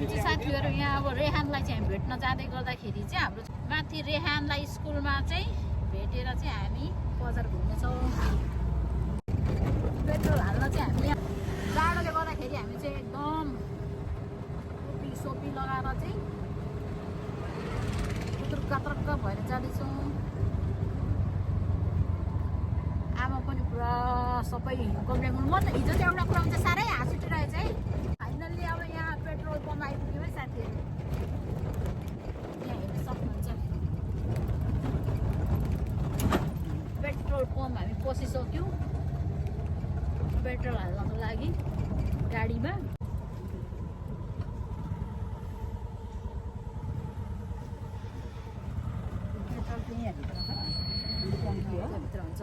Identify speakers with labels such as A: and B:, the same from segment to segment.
A: हामी चाहिँ साथीहरू यहाँ अब रेहानलाई चाहिँ हामी भेट्न जाँदै गर्दाखेरि चाहिँ हाम्रो माथि रेहानलाई स्कुलमा चाहिँ भेटेर चाहिँ हामी बजार घुम्नेछौँ। पेट्रोल हाल्न चाहिँ हामी यहाँ जाडोले गर्दाखेरि हामी चाहिँ एकदम टोपी लगाएर चाहिँ कत्रक्क भएर जाँदैछौँ। आमा पनि पुरा सबै कम्प्लेन। म त हिजो चाहिँ एउटा कुरामा चाहिँ साह्रै हाँस उठिरहेछ है। फाइनल्ली अब यहाँ पेट्रोल पम्प आइपुग्यो है साथीहरू। यहाँ हेर्न सक्नुहुन्छ पेट्रोल पम्प हामी पसिसक्यौँ पेट्रोल हाल्नको लागि गाडीमा। पेट्रोल पनि यहाँभित्र हुन्छ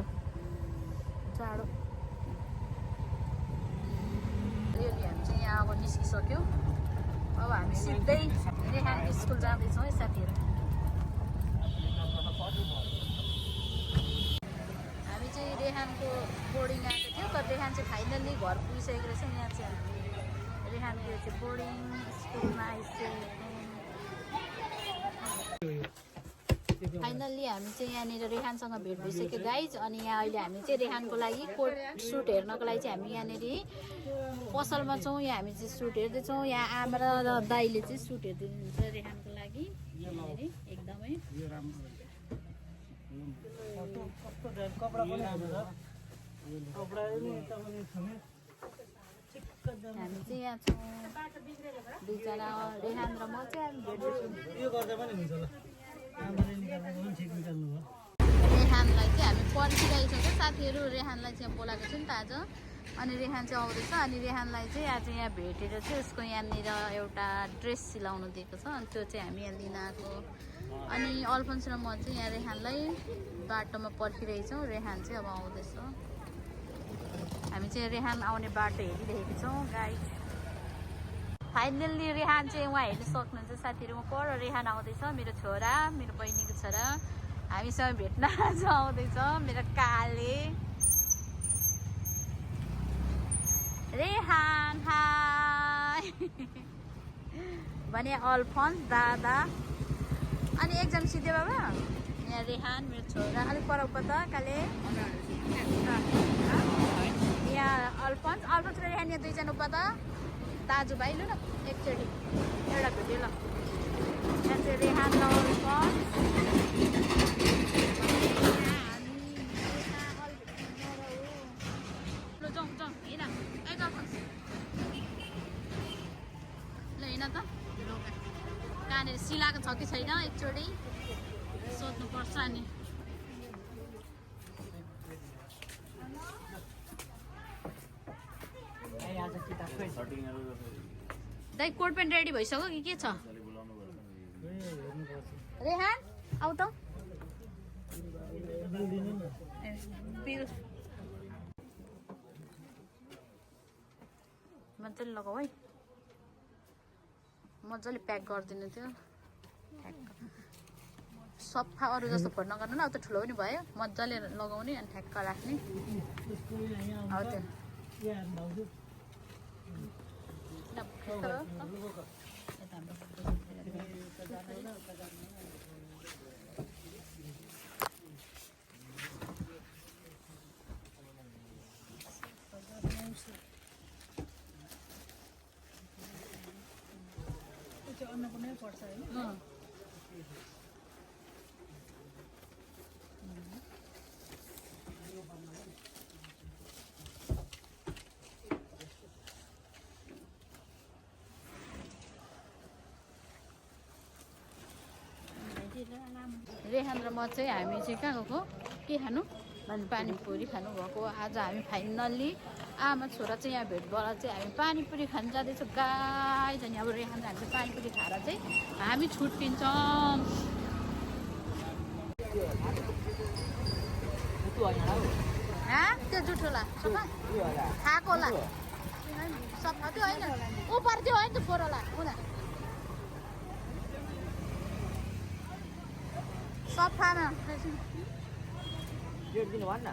A: चाँडो। रेली हामी चाहिँ यहाँ अब निस्किसक्यौँ। अब हामी सिधै रेहान स्कुल जाँदैछौँ है साथीहरू। हामी चाहिँ रेहानको बोर्डिङ आएको थियो तर रेहान चाहिँ फाइनल्ली घर पुगिसकेको रहेछ। यहाँ चाहिँ रेहानको चाहिँ बोर्डिङ स्कुलमा आइसकेको। फाइनल्ली हामी चाहिँ यहाँनिर रेहानसँग भेट भइसक्यो गाइज। अनि यहाँ अहिले हामी चाहिँ रेहानको लागि कोट सुट हेर्नको लागि चाहिँ हामी यहाँनिर पसलमा छौँ। यहाँ हामी चाहिँ सुट हेर्दैछौँ। यहाँ आमा र दाइले चाहिँ सुट हेरिदिनुहुन्छ रेहानको लागि यहाँनिर एकदमै। हामी चाहिँ यहाँ छौँ दुईजना रेहान र म चाहिँ हामी भेट्दैछौँ। रेहानलाई चाहिँ हामी पर्खिरहेको छ साथीहरू। रेहानलाई चाहिँ बोलाएको छु नि त आज। अनि रेहान चाहिँ आउँदैछ। अनि रेहानलाई चाहिँ आज यहाँ भेटेर चाहिँ उसको यहाँनिर एउटा ड्रेस सिलाउनु दिएको छ। अनि त्यो चाहिँ हामी यहाँ लिन आएको। अनि अल्फन्स र म चाहिँ यहाँ रेहानलाई बाटोमा पर्खिरहेछौँ। रेहान चाहिँ अब आउँदैछ। हामी चाहिँ रेहान आउने बाटो हेरिरहेको छौँ गाइज। फाइनल्ली रेहान चाहिँ उहाँ हेर्न सक्नुहुन्छ साथीहरू। म पर रेहान आउँदैछ, मेरो छोरा, मेरो बहिनीको छोरा हामीसँग भेट्न आज आउँदैछ। मेरो काले रेहान हाय भने अल्फन्स दादा। अनि एक्जाम सिधै बाबा यहाँ रेहान मेरो छोरा। अलिक पर त काले यहाँ अल्फन्स र रेहान यहाँ दुईजना उप त दाजुभाइ। लु न एकचोटि एउटा भेट्यो ल। यहाँ चाहिँ रेहान र अल्फन्स। ल जाउँ जाउँ हिँड एक अल्फन्स ल हिँड त। कहाँनिर सिलाएको छ कि छैन एकचोटि सोध्नुपर्छ नि। दाइ कोट पेन्ट रेडी भइसक्यो कि के छ? रेहान आऊ त। मजाले लगाऊ है। मजाले प्याक गरिदिनु थियो ठ्याक्क सफा। अरू जस्तो फोड नगर्नु न। अब त ठुलो पनि भयो। मजाले लगाउने अनि ठ्याक्क राख्ने। अब त्यो अन्नपूर्णै पर्छ होइन। रेहान र म चाहिँ हामी चाहिँ कहाँ गएको के खानु भने पानीपुरी खानु भएको। आज हामी फाइनल्ली आमा छोरा चाहिँ यहाँ भेट भएर चाहिँ हामी पानीपुरी खान जाँदैछौँ गाइस। अनि अब रेहान हामी चाहिँ पानीपुरी खाएर चाहिँ हामी छुट्टिन्छौँ। त्यो जुठोला सफा खाएको होला सफा त्यो होइन ऊ पर्थ्यो होइन त्यो फोहोरला उना सफामा
B: दिनु भन्न